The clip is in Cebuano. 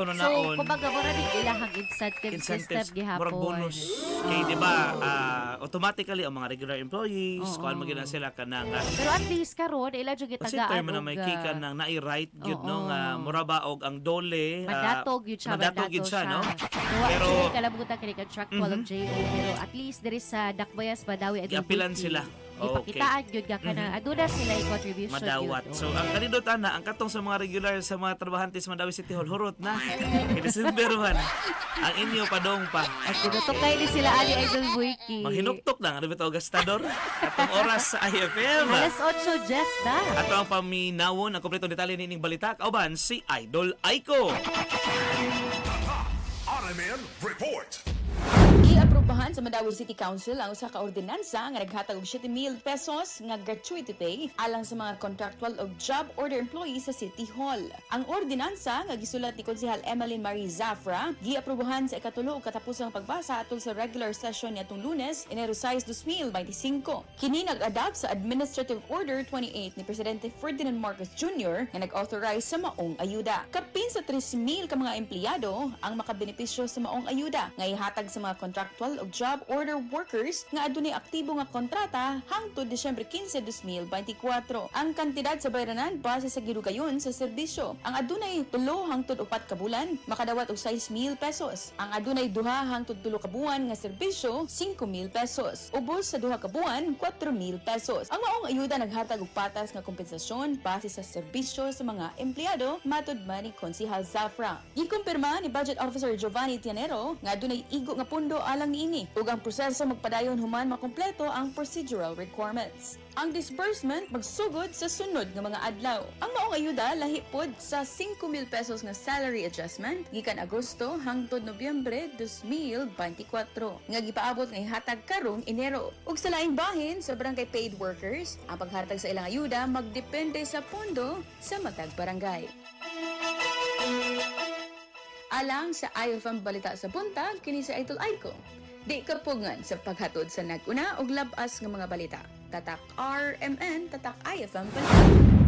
So, Naon. Kumbaga mura ning ilahang incentive system Incentives, gihapon. murag bonus kay, di ba, automatically ang mga regular employees, kuan man gyud na sila kanang Pero at least karon ila jud kasi gitagaan term na may og, kika nang nai-right gyud, no, oo. nga mura ba og ang DOLE, Mandatog yun siya, mandatog yun siya, no? Pero Pero actually, kalabutan kini contractual og JO, pero at least diri sa Dakbayas Mandaue Idol Giapilan Wiki, sila. gipakitaan gyud nga kana aduna sila yung contribution Madawat. yun. So ang kanindot ana, ang katong sa mga regular, sa mga trabahante sa Mandaue City Hall, hurot na. Kay December man. Ang inyo padong pa. At tinutukay ni sila ani, Idol Wiki. Manghinuktok lang ano bitaw gastador atong oras sa IFM. Alas 8 just na. Ato ang paminawon ang kompletong detalye nining balita kauban si Idol Aiko. RMN Report. Giaprobahan sa Mandaue City Council ang usa ka ordinansa nga naghatag og 7,000 pesos nga gratuity pay alang sa mga contractual og job order employees sa City Hall. Ang ordinansa nga gisulat ni Konsehal Emmeline Marie Zafra giaprobahan sa ikatulo ug katapusang pagbasa atol sa regular session niadtong Lunes, Enero 6, 2025. Kini nag-adapt sa Administrative Order 28 ni Presidente Ferdinand Marcos Jr. nga nag-authorize sa maong ayuda. Kapin sa 3,000 ka mga empleyado ang makabenepisyo sa maong ayuda nga ihatag sa mga contractual ug job order workers nga adunay aktibo nga kontrata hangtod Disyembre 15, 2024. Ang kantidad sa bayranan base sa gidugayon sa serbisyo. Ang adunay 3 hangtod 4 ka bulan makadawat og 6,000 pesos. Ang adunay 2 hangtod 3 ka buwan nga serbisyo, 5,000 pesos. Ubos sa 2 ka buwan, 4,000 pesos. Ang maong ayuda naghatag og patas nga kompensasyon base sa serbisyo sa mga empleyado, matod man ni Konsihal Zafra. Gikumpirma ni Budget Officer Giovanni Tianero nga adunay igo nga pundo alang niini ug ang proseso magpadayon human makumpleto ang procedural requirements. Ang disbursement magsugod sa sunod nga mga adlaw. Ang maong ayuda lahi pod sa 5,000 pesos nga salary adjustment gikan Agosto hangtod Nobyembre 2024 nga gipaabot nga ihatag karong Enero. Ug sa laing bahin sa barangay paid workers, ang paghatag sa ilang ayuda magdepende sa pondo sa matag barangay. Alang sa IFM Balita sa Buntag, kini si Idol Aiko. Di kapugngan sa paghatod sa nag-una og labas nga mga balita. Tatak RMN, tatak IFM Balita.